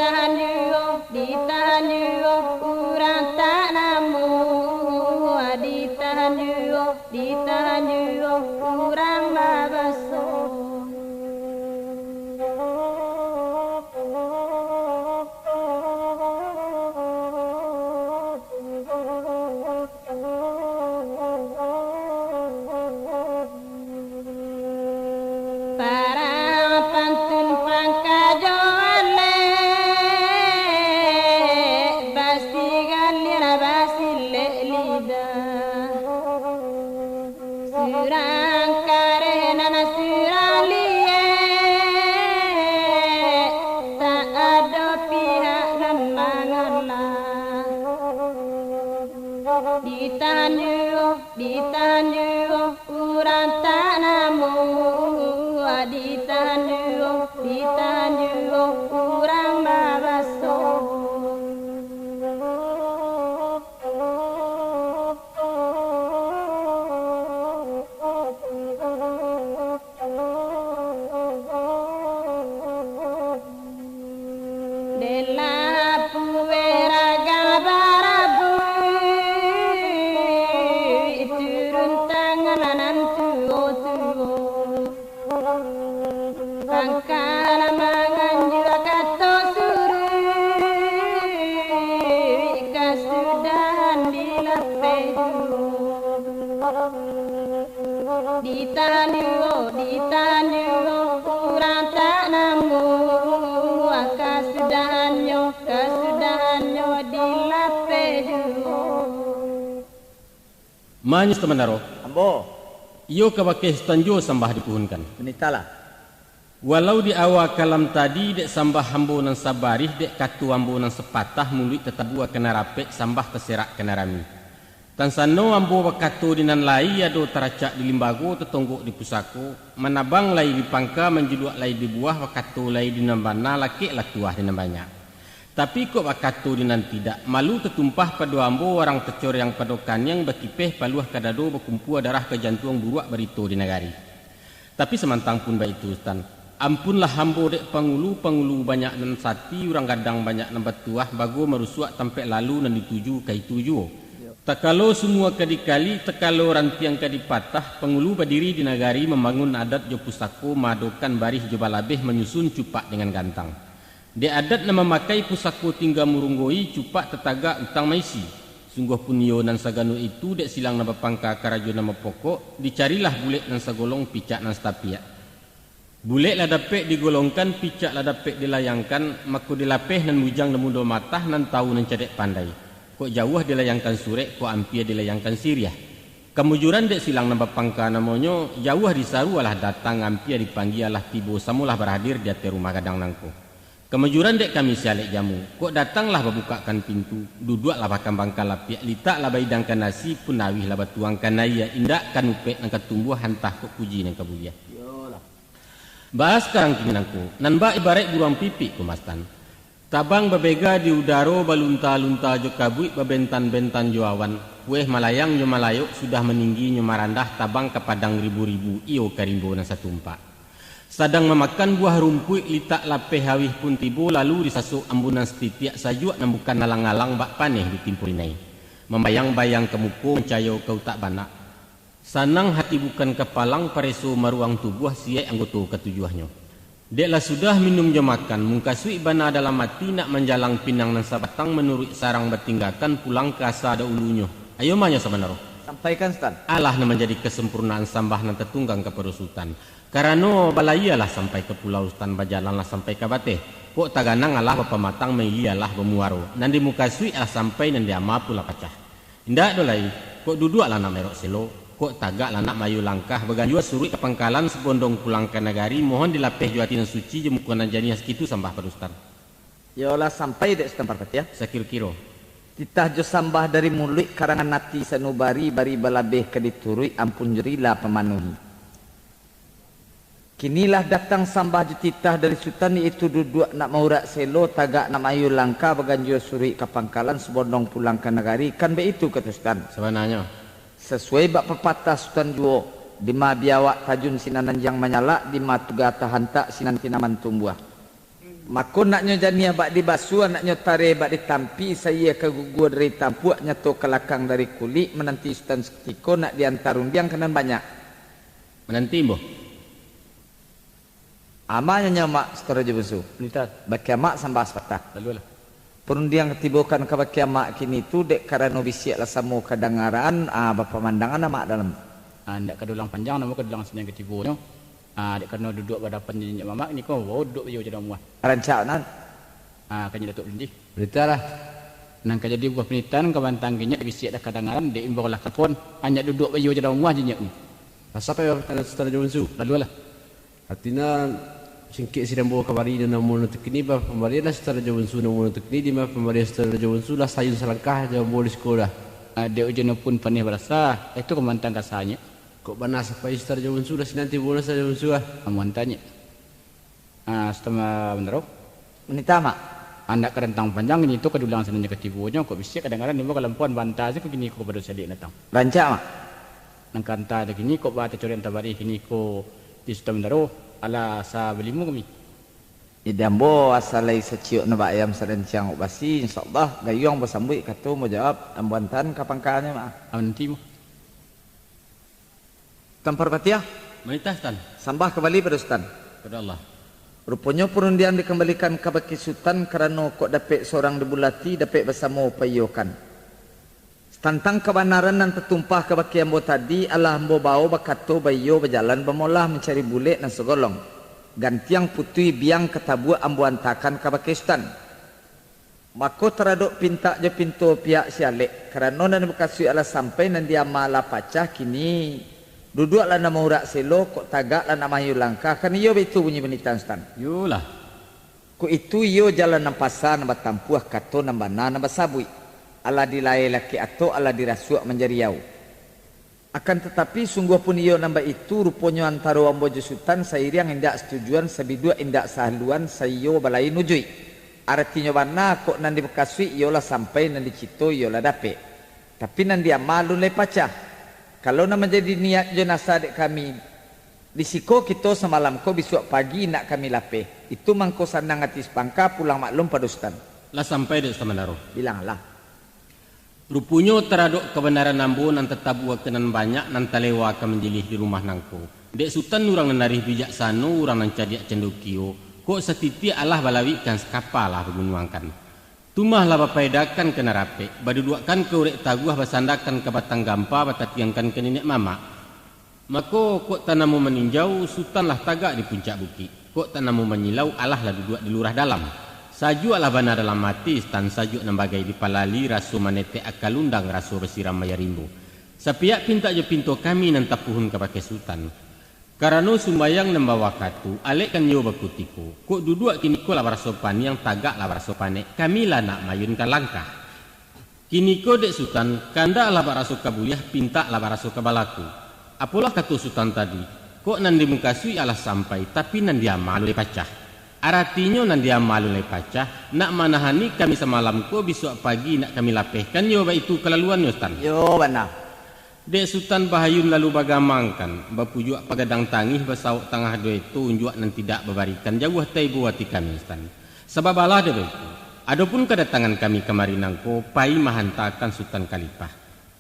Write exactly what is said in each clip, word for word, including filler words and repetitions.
Ditahan juo, ditahan juo, urang tak namuah. Ditahan juo, ditahan juo, urang babaso. Parang pantun pangkajoan lek, basi galian basilek lidah. Surang kareh nan surang liek, tak ado pihak nan mangalah. Ditahan juo, ditahan juo, urang tak namuah. Ditahan juo, ditahan juo, urang babaso. Dek lapue ragang barabuik, turun tangan nan tuo-tuo. Pangka manganjua kato suruik, kasudahan dilapeh juo. Ditahan juo, ditahan juo, urang tak namuah, kasudahannyo, kasudahannyo dilapeh juo. Manyo Sutan Bandaro. Ambo. Iyo kabake Sutan juo sambah dipuhunkan. Manitahlah. Walau di awa kalam tadi, dek sambah ambo nan sabarih, dek kato ambo nan sapatah, muluik tatabua ka nan rapek, sambah taserak ka nan rami. Tansano ambo bakato di nan lai, ado taracak di limbago, tatonggok di pusako, manabang lai di pangka, manjuluak lai di buah, bakato lai di nan bana, lakek lah tuah di nan banyak. Tapi kok bakato di nan tidak, malu tatumpah pado ambo, warang tacoreang pado kaniang, bakipeh paluah ka dado, bakumpua darah ka jantuang, buruak barito di nagari. Tapi samantang pun baitu, Sutan, ampunlah ambo dek pangulu, pangulu banyak nan sati, urang gadang banyak nan batuah, bago marusuak tampek lalu, nan dituju ka itu juo. Takalo sumua ka dikali, takalo rantiang ka dipatah, pangulu badiri di nagari, mambangun adat jo pusako, maadokan barih jo balabeh, manyusun cupak dengan gantang. Dek adat nan mamakai, pusako tingga murunggoi, cupak tatagak utang maisi. Sungguahpun iyo nan sagano itu, dek silang nan bapangka, karajo nan bapokok, dicarilah bulek nan sagolong, picak nan satapiak. Bulek lah dapek digolongkan, picak lah dapek dilayangkan, mako dilapeh nan bujang nan mudo matah, nan tawu nan cadiak pandai. Kok jauah dilayangkan surek, kok ampia dilayangkan siriah. Kamujuran dek silang nan bapangka namonyo, jauah disaru alah datang, ampia dipanggia alah tibo, samolah baradir di ateh rumah gadang nangko. Kamajuran dek kami si alek jamu, kok datanglah babukakkan pintu, duduaklah bakambangkan lapiak, litaklah baidangkan nasi, punawihlah batuangkan aia, indak kanupek nan ka tumbuah, antah kok puji nan ka buliah. Baa sakarang kini nangko, nan bak ibaraik buruang pipik ko, Mas Tan. Tabang babega di udaro, balunta-lunta jo kabuik, babentan-bentan jo awan, pueh malayang jo malayok, sudah maninggi nyo marandah, tabang ka padang ribu-ribu, iyo ka rimbo nan satumpak. Sadang mamakan buah rumpuik, litak lapeh awih pun tibo, lalu disasok ambunan satitiak, sajuak nan bukan alang-alang, bak paneh ditimpo inai. Mambayang-bayang ka muko, mancayo ka utak banak. Sanang hati bukan kapalang, pareso maruang tubuah, siek anggoto katujuahnyo. Dek lah sudah minum jo makan, mukasuik bana dalam ati, nak manjalang pinang nan sabatang, manuruik sarang batinggakan, pulang ka asa daulunyo. Ayo manyo sabanaro. Sampaikan, Sutan. Alah nan manjadi kasempurnaan sambah nan tatunggang kapado Sutan. Karano balayia lah sampai ka pulau, Sutan, bajalan lah sampai ka bateh. Kok taganang alah bapamatang, mailia lah bamuaro. Nan dimukasuik alah sampai, nan diama pun lah pacah. Indak doh lai, kok duduak lah nak maerok selo, kok tagak lah nak maayun langkah, baganjua suruik ka pangkalan, sabondong pulang ka nagari, mohon dilapeh jo ati nan suci, jo muko nan janiah, sakitu sambah pado Sutan. Iyolah sampai dek Sutan Parpatiah. Sakiro-kiro. Titah jo sambah dari muluik, karangan ati sanubari, bari balabeh ka dituruik, ampun jo rila pamanuhi. Kini lah datang sambah jo titah dari Sutan, yaitu duduak nak maurak selo, tagak nak maayun langkah, baganjua suruik ka pangkalan, sabondong pulang ka nagari, kan baitu kato Sutan? Sabananyo. Sasuai bak papatah Sutan juo, dima biawak tajun sinan anjiang manyalak, dima tuga tahantak sinan tinaman tumbuah. Mako, naknyo janiah bak dibasuah, naknyo tareh bak ditampi, saiya ka gugur dari tampuak, nyato ka lakang dari kulik, mananti Sutan sakutiko, nak dianta rundiang ka nan banyak. Mananti, Ambo. Amanyo nyo, Mak, Sutan Rajo Bunsu. Nita. Bakeh Amak sambah sapatah. Lalulah. Parundiang katibokan ka bakeh Amak kini tu, dek karano bisiak lah samo kadangaran, ah, bapamandangan Amak dalam. Ah, ndak ka dulang panjang, namo ka dulang sinan katibonyo. Ah, dek karano duduak badapan jo Nyiak Mamak, niko bao duduak baiyo jo damuah. Rancak nan. Ah, ka Nyiak Datuak Pundi. Baritalah. Nan ka jadi buah panitahan ka bantang ka Nyiak, bisiak lah kadangaran, dek imbau lah kapon. Anyak duduak baiyo jo damuah jo Nyiak ni. Asa ka iyo, Sutan Rajo Bunsu. Lalulah. Artinyo, singkek sirambo kabari nan namo nan takini, bah pambarian lah Sutan Rajo Bunsu namo nan takini, di mah pambarian Sutan Rajo Bunsu lah sayun salangkah jo ambo di siko dah. Ah, dek ujunnyo pun paneh barasa, itu ka mantang kasanyo. Kok bana sampai Sutan Rajo Bunsu lah sinan tibo lah Sutan Rajo Bunsu ah. Amuan tanyo. Ah, Sutan Bandaro. Manitah, Mak. Andak ka rantang panjang, kini tu ka dulang sinan jo katibonyo, kok bisiak kadangaran, nimo ka lampuan banta se kini ko kapado saliak datang. Rancak, Mak. Nan ka anta kini kok ba tacorian tabarih kini ko di Sutan Bandaro, alah asa balimu kami. Jadi ambo asa lai saciok nan bak ayam saranciang kok basi, insya Allah, gayuang basambuik kato manjawab, ambo antaan ka pangkanyo, Mak. Aman nanti, Mak. Sutan Parpatiah. Manitah, Sutan. Sambah kambali pado Sutan. Pado Allah. Ruponyo parundiang dikambalikan kabake Sutan, karano kok dapek surang dibulati, dapek basamo paiyokan. Tantang kabanaran nan tatumpah kabake ambo tadi, alah ambo bawo bakato baiyo bajalan bamolah mancari bulek nan sagolong. Gantiang putuih biang ka tabuak ambo antakan kabake Sutan. Mako taradok pintak jo pinto pihak si alek, karano nan dibakasuik alah sampai, nan diama lah pacah, kini duduaklah nak maurak selo, kok tagaklah nak mahayu langkah, kan iyo baitu bunyi panitahan Sutan? Iyolah. Kok itu iyo jalan nan pasa nan batampuah, kato nan bana nan basabuik, alah dilae lakek atok, alah dirasuak manjadi au. Akan tatapi, sungguah pun iyo nan baitu, ruponyo antaro ambo jo Sutan sairiang indak satujuan, sabiduak indak sahaluan, saiyo balain ujuik. Aratinyo bana, kok nan dibakasuik iyolah sampai, nan dicito iyolah dapek. Tapi nan diama alun lai pacah. Kalau nan manjadi niat jo nasa dek kami, di siko kito samalam ko, bisuak pagi nak kami lapeh. Itu mangko sanang ati sapangka, pulang maklum pado Sutan. Lah sampai dek Sutan Bandaro? Bilanglah. Ruponyo taradok kabanaran ambo nan tatabuah ka nan banyak, nan talewa ka manjilih di rumah nangko. Dek Sutan urang nan arih bijaksano, urang nan cadiak candokio, kok satitiak alah balawikkan, sakapa lah bagunuangkan. Tumah lah bapaedakan ka nan rapek, baduduakkan ka urek taguah, basandakan ka batang gampa, batatiangkan ka niniak mamak. Mako, kok tanamo maninjau, Sutan lah tagak di puncak bukik. Kok tanamo manyilau, alah lah duduak di lurah dalam. Sajuak lah bana dalam ati, Sutan, sajuak nan bagai dipalali, raso manetek aka lundang, raso basiram aia rimbo. Sapiak pintak jo pinto kami nan tapuhun kabake Sutan. Karano sumbayang nan bawakatu, alek kan iyo bakutiko. Kok duduak kiniko lah baraso paniang, tagak lah baraso panek, kami lah nak maayunkan langkah. Kiniko dek Sutan, kandak lah baraso ka buliah, pintak lah baraso ka balaku. Apolah kato Sutan tadi, kok nan dimukasuik alah sampai, tapi nan diama alun lai pacah. Aratinyo nan diama alun lai pacah, nak manahani kami samalam ko, bisuak pagi nak kami lapehkan, iyo baitu kalaluannyo, Sutan? Iyo, bana. Dek Sutan bahayun lalu bagamangkan, bapujuak pagadang tangih, basawok tangah duo eto, unjuak nan tidak babarikan, jauah taibo ati kami, Sutan. Sabab alah dek baitu, adopun kadatangan kami kamari nangko, pai mahantakan Sutan Kalipah.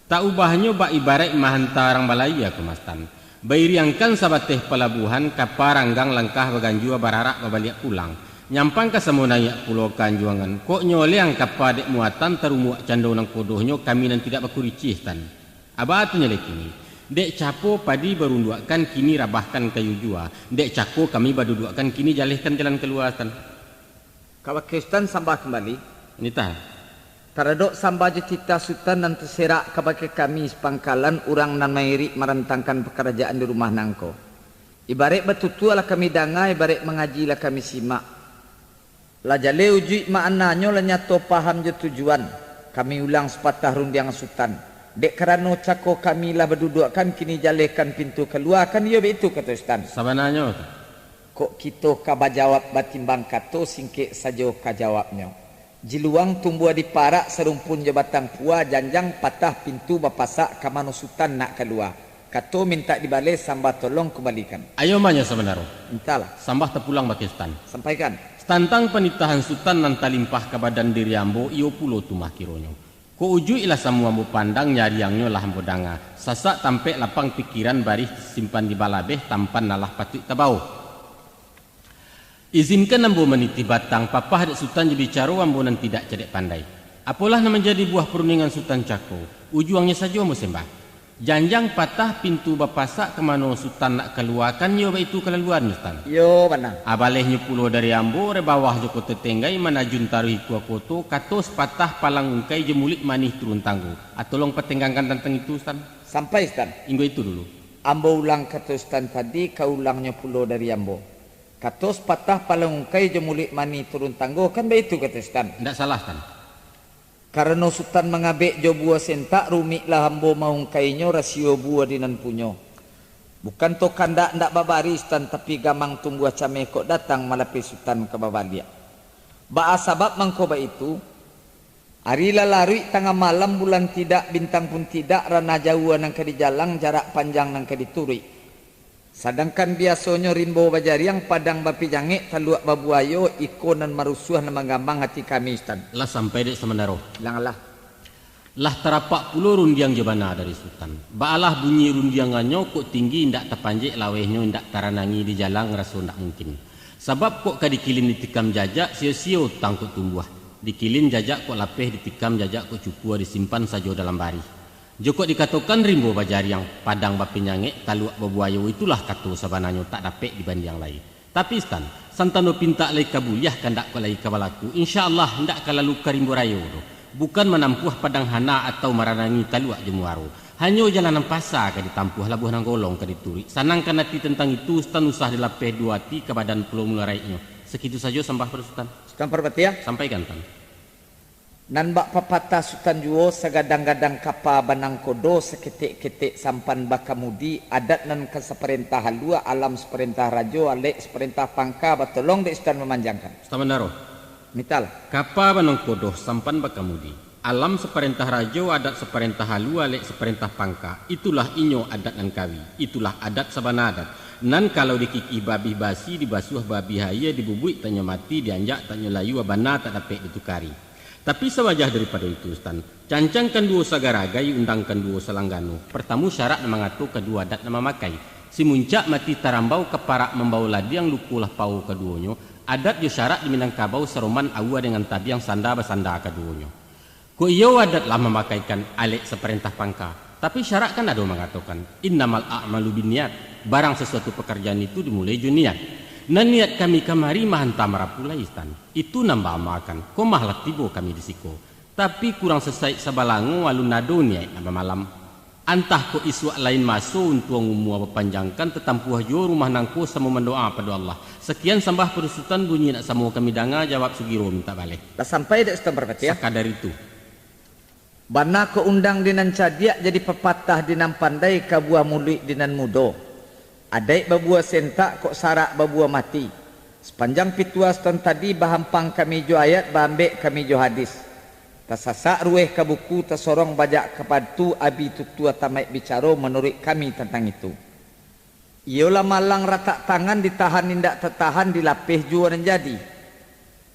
Tak ubahnyo bak ibaraik mahanta urang balayia ko, Sutan. Bairiangkan sabateh palabuahan, kapa ranggang langkah baganjua, bararak babaliak pulang. Nyampang ka samo naiak pulo ka anjuangan, kok nyoleang kapa dek muatan, tarumuak cando nan kodohnyo, kami nan tidak bakuricih, Sutan. Aba tunyo lai kini, dek capo padi barunduakkan, kini rabahkan kayu jua, dek cako kami baduduakkan, kini jalehkan jalan kalua, Sutan. Kabake Sutan sambah kambali. Nitah. Taradok sambah jo titah Sutan nan taserak kabake kami sapangkalan urang nan mairik marantangkan pakarajaan di rumah nangko. Ibaraik batutua lah kami danga, ibaraik mangaji lah kami simak. Lah jaleh ujuik maknanyo, lah nyato paham jo tujuan. Kami ulang sapatah rundiang Sutan. Dek karano cako kami lah baduduakkan, kini jalehkan pintu kalua, kan iyo baitu kato Sutan? Sabananyo tu. Kok kito ka bajawab batimbang kato, singkek sajo ka jawabnyo. Jiluang tumbuah di parak, sarumpun jo batang pua, janjang patah pintu bapasak, ka mano Sutan nak kalua? Kato mintak dibaleh, sambah tolong kumbalikan. Ayo manyo sabandaro. Mintalah. Sambah tapulang bakeh Sutan. Sampaikan. Tantang panitahan Sutan nan talimpah ka badan diri ambo, iyo pulo tu mah kironyo. Kok ujuik lah samo ambo pandang, nyariangnyo lah ambo danga. Sasak tampek lapang pikiran, barih simpan di balabeh, tampan nan lah patuik tabao. Izinkan ambo manitih batang, papah dek Sutan jo bicaro ambo nan tidak cadiak pandai. Apolah nan manjadi buah parundingan Sutan cako, ujuangnyo sajo ambo sembah. Janjang patah pintu bapasak, ka mano Sutan nak kaluakan, iyo baitu kalaluan, Sutan. Iyo, bana. Abalehnyo pulo dari ambo, dari bawah jo koto tenggai, manajun taruih ikua koto, kato sapatah palang ungkai, jo muluik manih turun tanggo. Ah, tolong patenggangkan tantang itu, Sutan. Sampai, Sutan. Inggo itu dulu. Ambo ulang kato Sutan tadi, ka ulangnyo pulo dari ambo. Kato sapatah palang ungkai, jo muluik manih turun tanggo, kan baitu kato Sutan? Ndak salah, Sutan. Karano Sutan mangabek jo buah sentak, rumiklah ambo maungkainyo, rasio buah di nan punyo. Bukan to kandak ndak babarih Sutan, tapi gamang tumbuah cameh kok datang malapeh Sutan ka babaliak. Baa sabab mangko baitu? Ari lah laruik tangah malam, bulan tidak, bintang pun tidak, ranah jauah nan ka dijalang, jarak panjang nan ka dituruik. Sadangkan biasonyo rimbo bajariang, padang bapijangek, taluak babuayo, iko nan marusuah, nan manggamang ati kami, Sutan. Lah sampai dek Sutan Bandaro? Langlah. Lah tarapak pulo rundiang jo bana dari Sutan. Baalah bunyi rundiangannyo, kok tinggi indak tapanjek, lawehnyo indak taranangi, dijalang raso indak mungkin. Sabab kok ka dikilin ditikam jajak, sio-sio tangkok tumbuah. Dikilin jajak kok lapeh, ditikam jajak kok cupua, disimpan sajo dalam barih. Jokok dikatokan rimbo bajariang, padang bapijangek, taluak babuayo, itulah kato sabananyo, tak dapek dibandiang lai. Tapi, Sutan, santano pintak lai ka buliah, kandak kok lai ka balaku, insya Allah, indak ka lalu ka rimbo rayo doh. Bukan manampuah padang hana atau maranangi taluak jo muaro. Hanyo jalan nan pasa ka ditampuah, labuah nan golong ka dituruik. Sanangkan ati tantang itu, Sutan, usah dilapeh duo ati, ka badan pulo mularaiknyo. Sakitu sajo sambah pado Sutan. Sutan Parpatiah. Sampaikan, Tan. Nan bak papatah Sutan juo, sagadang-gadang kapa banangkodo, saketek-ketek sampan bakamudi, adat nan ka saparentah alua, alam saparentah rajo, alek saparentah pangka, batolong dek Sutan mamanjangkan. Sutan Bandaro. Mitalah. Kapa banangkodo sampan bakamudi, alam saparentah rajo, adat saparentah alua, alek saparentah pangka, itulah inyo adat nan kawi, itulah adat sabana adat. Nan kalau dikikih babih basi, dibasuah babih aia, dibubuik tanyo mati, dianjak tanyo layua, bana tak dapek ditukari. Tapi sawajah daripado itu, Sutan, cancangkan duo sagaragai, undangkan duo salanggano. Partamu syarak nan mangato, kaduo adat nan mamakai. Simuncak mati tarambau, kaparak mambao ladiang, luko lah pao kaduonyo. Adat jo syarak di Minangkabau saroman, aua dengan tabiang, sanda basanda kaduonyo. Kok iyo adat lah mamakaikan alek saparentah pangka, tapi syarak kan ado mangatokan, "Innamal a'malu binniat," barang sasuatu pakarjaan itu dimulai jo niat. Nan niat kami kamari mahanta marapu lai, Sutan. Itu nan baamakan, ko mah lah tibo kami di siko. Tapi kurang sasaik sabalango, alun ado niaik nan bamalam. Antah kok isuak lain maso, untuang umua bapanjangkan, tatampuah juo rumah nangko samo mandoa pado Allah. Sakian sambah pado Sutan, bunyi nak samo kami danga, jawab sugiro mintak baleh. Lah sampai dek Sutan Parpatiah? Sakadar itu. Bana kok undang di nan cadiak, jadi papatah di nan pandai, kabuah muluik di nan mudo. Adaik babuah sentak, kok sarak babuah mati. Sapanjang pituah Sutan tadi, bahampang kami jo ayat, baambek kami jo hadis. Tasasak ruweh ka buku, tasorong bajak ka batu, abi tutua tamaik bicaro, manuruik kami tantang itu. Iyolah malang ratak tangan, ditahan indak tatahan, dilapeh juo nan jadi.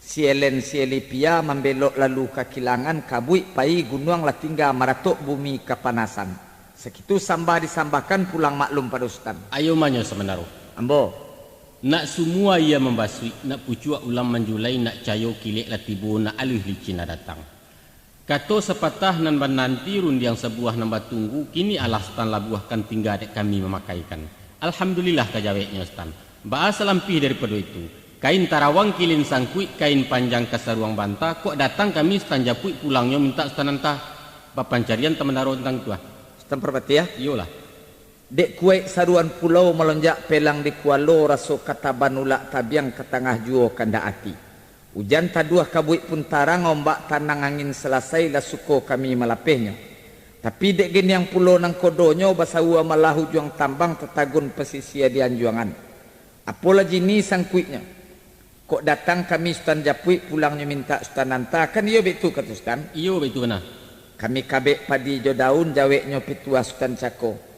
Sielen sieli pia, mambelok lalu ka kilangan, kabuik pai gunuang lah tingga, maratok bumi kapanasan. Sakitu sambah disambahkan, pulang maklum pado Sutan. Ayo manyo samanaro. Ambo. Nak sumua aia mambasuik, nak pucuak ulam manjulai, nak cayo kilek lah tibo, nak aluih licin lah datang. Kato sapatah nan bananti, rundiang sabuah nan batunggu, kini alah Sutan labuahkan, tingga dek kami mamakaikan. Alhamdulillah, ka jaweknyo Sutan. Baa salampih daripado itu, kain tarawang kilin sangkuik, kain panjang ka saruang banta, kok datang kami Sutan japuik, pulangnyo mintak Sutan anta. Bapancarian Sutan Bandaro tantang itu, ah. Sutan Parpatiah? Iyolah. Dek kuaik saruan pulau, malonjak pelang di kualo, raso ka taban ulak tabiang, ka tangah juo kandak ati. Ujan taduah, kabuik pun tarang, ombak tanang, angin salasai, lah suko kami malapehnyo. Tapi dek giniang pulo nangkodonyo, basaua malah ujuang tambang, tatagun pasisia di anjuangan. Apolah jini sangkuiknyo. Kok datang kami Sutan japuik, pulangnyo mintak Sutan anta, kan iyo baitu kato Sutan? Iyo, baitu bana. Kami kabek padi jo daun, jaweknyo pituah Sutan cako.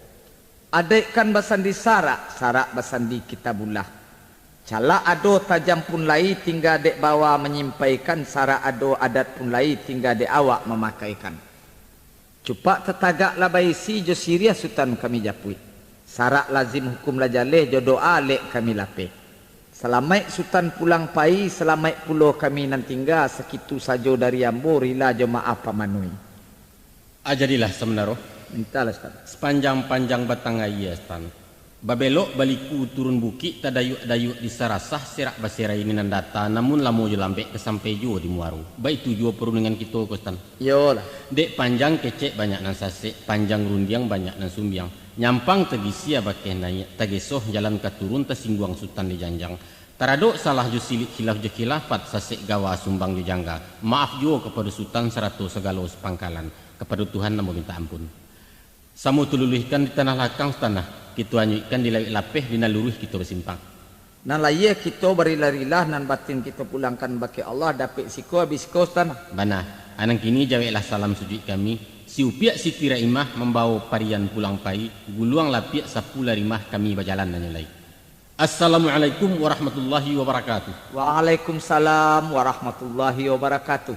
Adaik kan basandi sarak, sarak basandi kitabullah. Calak ado tajam pun lai, tingga dek bawa manyimpaikan, sarak ado adat pun lai, tingga dek awak mamakaikan. Cupak tatagak lah baisi, jo siriah Sutan kami japuik. Sarak lazim hukum lah jaleh, jo doa lek kami lapeh. Salamaik Sutan pulang pai, salamaik pulo kami nan tingga, sakitu sajo dari ambo, rila jo maaf pamanuhi. Ah, jadilah, Samanaroh. Mintalah, Sutan. Sapanjang-panjang batang aia, Sutan. Babelok baliku turun bukik, tadayuak-dayuak di Sarasah, serak baserai di Nandata, namun lamo jo lambek ka sampai juo di Muaro. Baitu juo parundingan kito ko, Sutan. Iyolah. Dek panjang kecek banyak nan sasek, panjang rundiang banyak nan sumbiang. Nyampang tagisia bakeh naiak, tagesoh jalan ka turun, tasingguang Sutan di janjang. Taradok salah jo silik, khilaf jo khilafat, sasek gawa sumbang jo jangga. Maaf juo kapado Sutan sarato sagalo sapangkalan. Kapado Tuhan ambo mintak ampun. Samo tululuihkan di tanah lakang, Sutan, nah. Kito anyuikkan di lawik lapeh, di nan luruih kito basimpang. Nan lahia kito barilah-rilah, nan batin kito pulangkan bakeh Allah, dapek siko abih siko, Sutan, nah. Bana, anang kini jaweklah salam sujuik kami, si Upiak Siti Raimah mambawo parian pulang pai, guluang lapiak sapu larimah, kami bajalan hanyo lai. Assalamualaikum warahmatullahi wabarakatuh. Waalaikumsalam warahmatullahi wabarakatuh.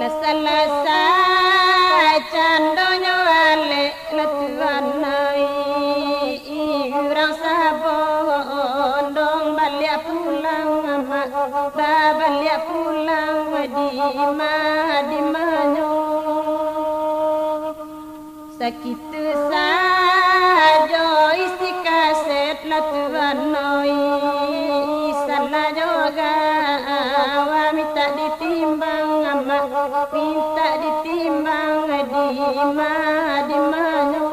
Lah salasai candonyo alek, lah Tuan ai, urang sabondong baliak pulang, amak, babaliak pulang, dima, dimanyo. Sakitu sajo isi kaset, lah Tuan ai, salah jo gawa, mintak ditimbang, amak, mintak ditimbang, dima, dimanyo.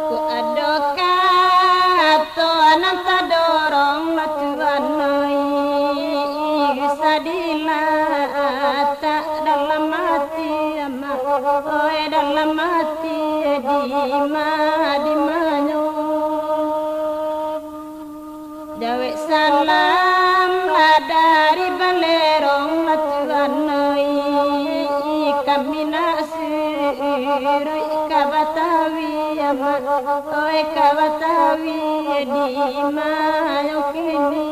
Kok ado kato nan tadorong, lah Tuan ai, bisa dilatak dalam ati, amak, oi, dalam ati, dima, dimanyo. Jawek salam lah dari Balerong, lah Tuan ai, kami nak suruik ka Batawi, amak, oi, ka Batawi, dima yo kini.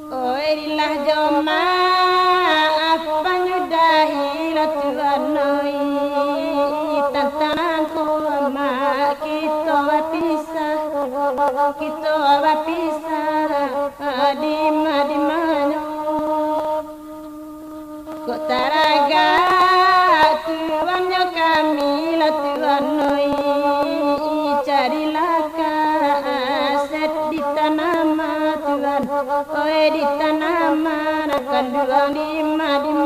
Kok rilah jo maaf panyudahi, lah Tuan ai, tantang ko, amak, kito bapisah, kito bapisah, dima, dimanyo. Kok taragak tuannyo kami, lah Tuan ai, carilah kaset di Tanah Amah, Tuan, oi, di Tanah Amah, kanduang, dima, dima.